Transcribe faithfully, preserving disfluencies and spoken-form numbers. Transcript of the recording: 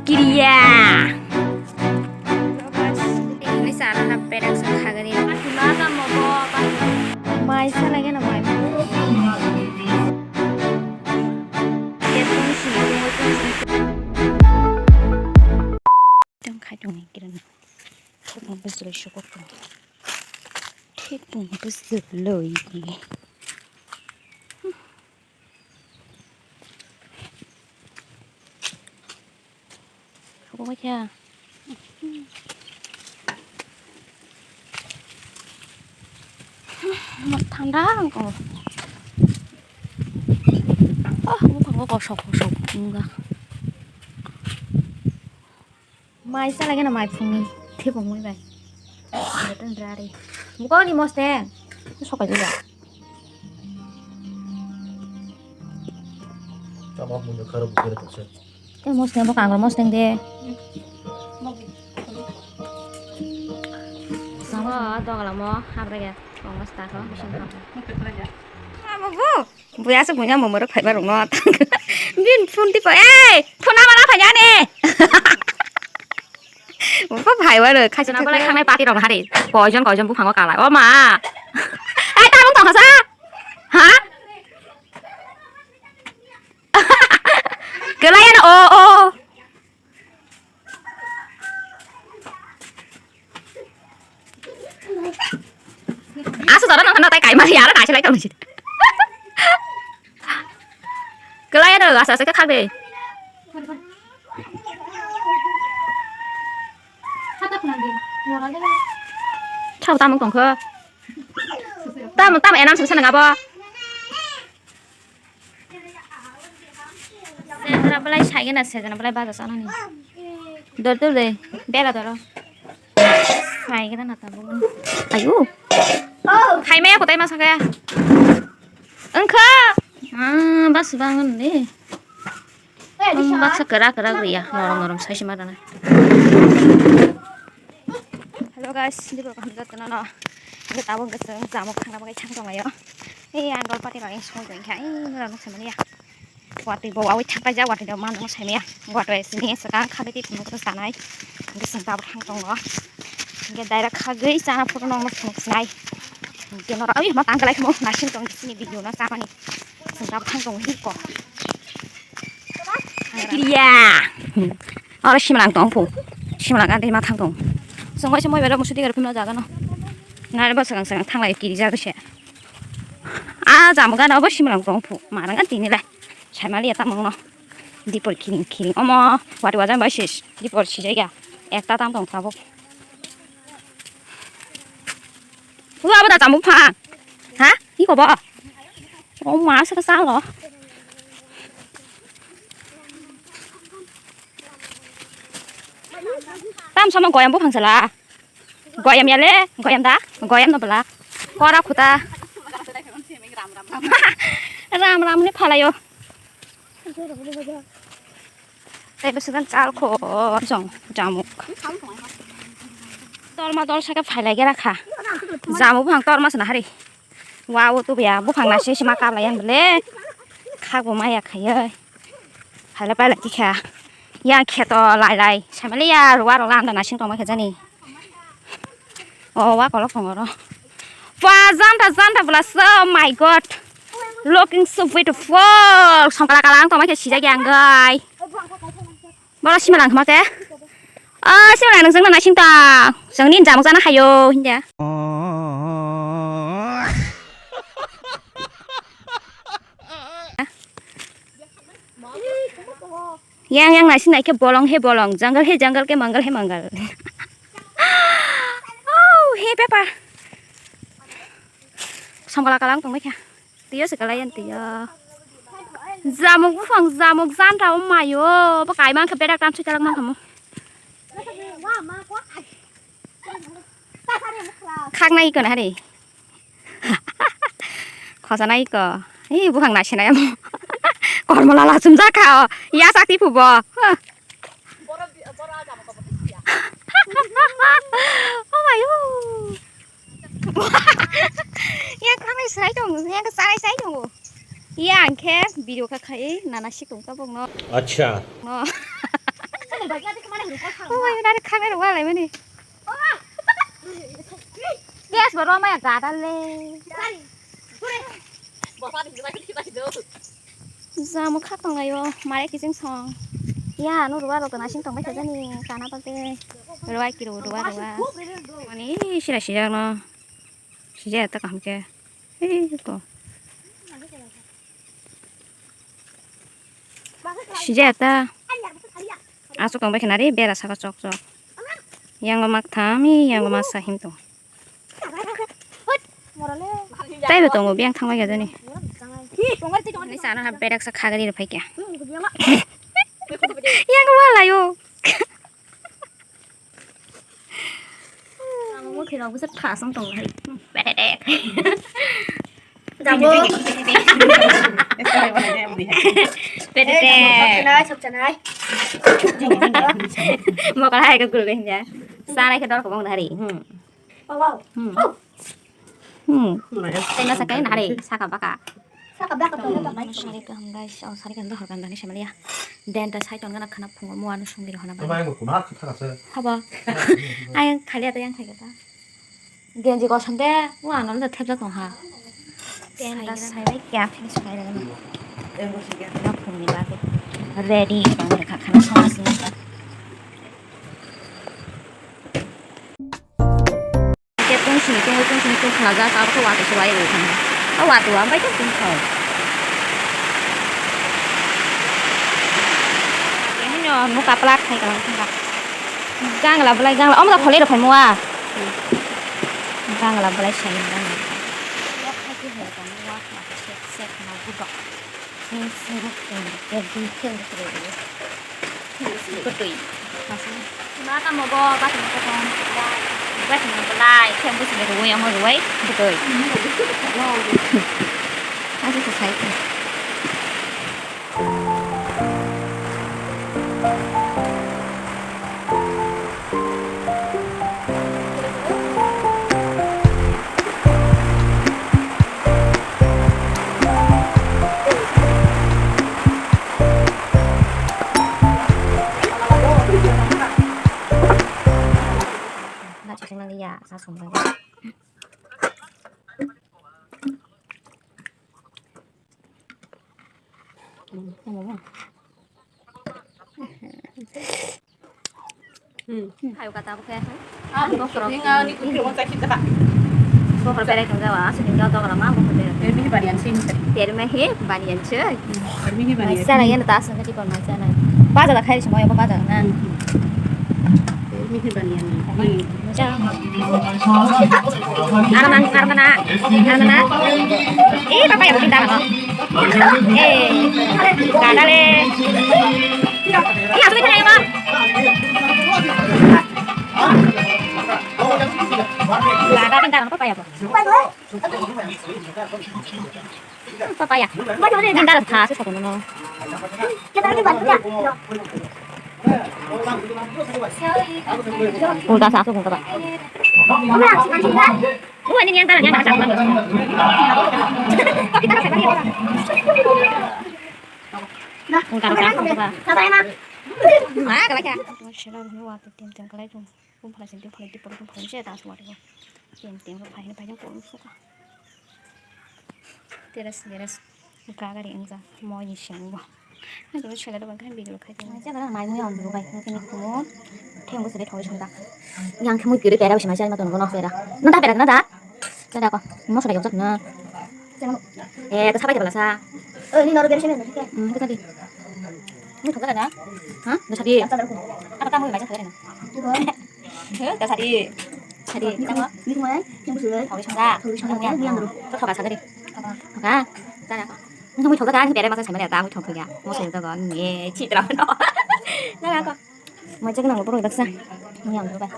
Kiriya. Ini sana na pedang sa khagari. Mai sa lagi na mai. Tang khai tong ni kira na. Thik bwswlwi sukuk tong. Thik bwswlwi. Sukuk kha. Thanda ko. Oh, buphango kosok kosok wngkha. Mai sa lagi na mai phungni thepung mui bai. Beton rari. Buka ni mosteng. Sokai juga. Tama punya karo bukere tose. Eh, mosteng buka anggur mosteng de. Sama dong lamo habre ya. Kongos ta ko bisin habre. Mama bu. Buya aswk buya momoro phaiba rokno. Bin phone tipo, "Ei, phone nama na phaiya ne?" Bo phaiba rok, khaisa na balai thangnai party rok hari. Koijon, koijon buphango kalai. O ma. Ei, tabung tongkha sa? Ha? Kelai ano, o, o. Asu jora nang khana tai kai mari ara nai selai tong si. Kelai ada asa asa khak de. Thau tamung tongkho. Tam tam enam sesa nang abo. Sejra belai saigena sejra belai baja sanani. Dor dor de bela doro. Saigena na tabuk. Ayu. Khaimaya kotai masa kaya. Engkha. Ah, bas bangun de. Baksa kera kera gria, norom norom sai sima dana. Hello guys, di ko hamjat na no. Ini tabuk keseng jamuk khana bagai chang tong ayo. Ei ang dol pati rok song tong kha. Ei mura nuk samani ya. Watwi bo awi thang paijak, watwi bo manung saimaya. Watwi sini swkang khabiti phunuk swk sanai. Hwnkhe chwng tabuk thang tongo. Hwnkhe daira khagwi chana photo nokno phunuk sinai. Hwnkhe norok awi ma tang kwlai khamo nasing tong sini video no chamani. Chwng tabuk thang tongo hiko. Kiriya. Oro simalang tong phu. Simalang ani ma thang tong. Chwng waisa moi bero musuti gari phimna jaga no. Nare ba swkang swkang thanglai kiri jaga se. A jamuk gana obo simalang tong phu. Marang ani tini lai. Saimaliya tamungno. Dipor kiring kiring. Omo wati wajan bai sis. Dipor sijaiya. Ekta tam tong tabuk. Ua abo da jamuk pha. Ha? Ki kobo? O ma sa sa lo. Tam sama goyam buphang sala. Goyam ya le, goyam da, goyam no bela. Kora khuta. Ram ram ni phalayo. Tei bwswk chal kho jong jamuk. Torma dol saka phailai gera kha. Jamuk buphang torma sana hari. Wow, tu ya buphang nasi sima kablai yang bele. Khak bo maya khaiyo. Phailai pailai tikha. Yang kheto lai lai. Samele ya ruwa rola anda nasing tongma khajani. Oh, wa kolok tongo ro. Wa, janta, janta bwla se, oh my God. Looking so beautiful. Songkala kala ang tongma khe sijak ya anggai. Boro simalang khma khe. Oh, simalang nang jengna nasing ta. Jeng nin jamuk jana hayo, hinja. Yang yang nasi nai khe bolong he bolong, jungle he jungle ke mangal he mangal. Oh, he pepa. Songkala kalang tong kha. Tiyo se kalayan tiyo. Jamuk buphang jamuk janta o mayo. Bo kai mang khe berak tam sui talak mang khamu. Khaknai ikon hari. Khosanai iko. Ei buphang naisinai amo. Kormola lachum jakha o. Ya sakti phubo. Oh my God. Ya khamai sai tong, ya sanai sai tong. Ya angkhe video kha khai nana sikung tabuk no. Acha. No. Oh my God, khana rwalaimani. Gas bo romaya gadal le. Jamu kha tonglaio, mare kiching song. Ya, no ruwa rok nasing tongbai kha jani, kana bagwi. Ruwa kiro, ruwa, ruwa. Ani sira sijak no. Sijak ta kaham khe. Ei ko. Sijak ta. Aswk tongbai kha nari, bera saka chok chok. Yango mak tham, yango mak sahim tong. Taibo tongo, biyang thangbai kha jani. Ni sana ha berak sa khagari rw phaikya. Yang walayo. Ang mukhe rok bisa thasong tong hai. Bedek. Jamu. Bedek. Chokchanai, chokchanai. Mokol hai ka guru hinja. Sana khe dor ko bong dari. Hmm. Oh, wow. Hmm. Oh. Hmm. Tei masa kai nare, saka baka. Saka baka to. Sari kaham guys, oh, sari kaham hor kaham dani samaliya. Den ta sai ton gana khana phungo mo ano sungri hona ba. Habo. Ayang khali ata yang khai kata. Genji kosom de, mo ano da thepjak tong ha. Den ta sai bai kya finish khai rega. Phungni ba. Ready, bang kha khana song asli. Khe tungsini tungwi tungsini tungkhlajak, abo khe watwi se wai wngwi thangkha. O watwi o ambai khe tungkha o. Hino nuka plak khai kalang thangkha. Gangla belai gangla, omo da kholai rok phaimung wa. Gangla belai sai gangla. Sek sek na budok. Bwtwi. Ma tamo bo, bathang kosom. Bathang belai, khe bwswk rwui, omo rwui, bwtwi. Aswk se sai. Hmm. Hayo kata bokhe. Ah, bokro. Ninga ni kupi wong sakhi kata. Bokro berai tong jawa, asli jawab dong lama bokro berai. Permi hi banian sih. Permi hi banian sih. Permi hi banian. Sana yan tas nang di kon sana. Baja da khai semua ya baja na. Permi hi banian. Armang, armana, armana. Eh, papa ya kita apa? Eh, kada le. Iya, sudah kena ya, Bang. Kada pintar apa ya, Bang? Papaya. Pintar tha se sakono no. Ulta sa sukung kaba. Wah, ini yang tangan yang tangan. Ulta sa sukung kaba. Ah, kaba kya? Masya Allah, ini waktu tim tim kalai tuh. Bung phalai sini, bung phalai di, bung phalai sini, tas muat bung. Tiang tiang bung phalai, phalai bung suka. Teras teras, gagari engja, moi ni siang bung. Hai bung sila bung kan video khai tuh. Saya dah mai moi on bung bai, mungkin ini kumun. Tiang bung sudah tahu sudah. Yang kamu kiri pera bisi mai saya mah tuh nggak pera. Nanda pera nanda. Tada ko, mo sora yokjak na. Eh, ta sabai bala sa. Eh, ni noro bersih ni. Hmm, ta di. Ni thoka na? Ha? Ta sadi. Apa kamu baca thoka na? He, ta sadi. Sadi. Ni kamu? Ni kamu ai? Yang bersih. Thoka sangga. Thoka sangga di. Thoka. Tada ko. Ni kamu thoka kan? Bere masa sama ta, kamu thoka ya. Mo sora yokjak ni. Citra no. Tada ko. Mo cek na mo poro daksa. Ni yang berubah.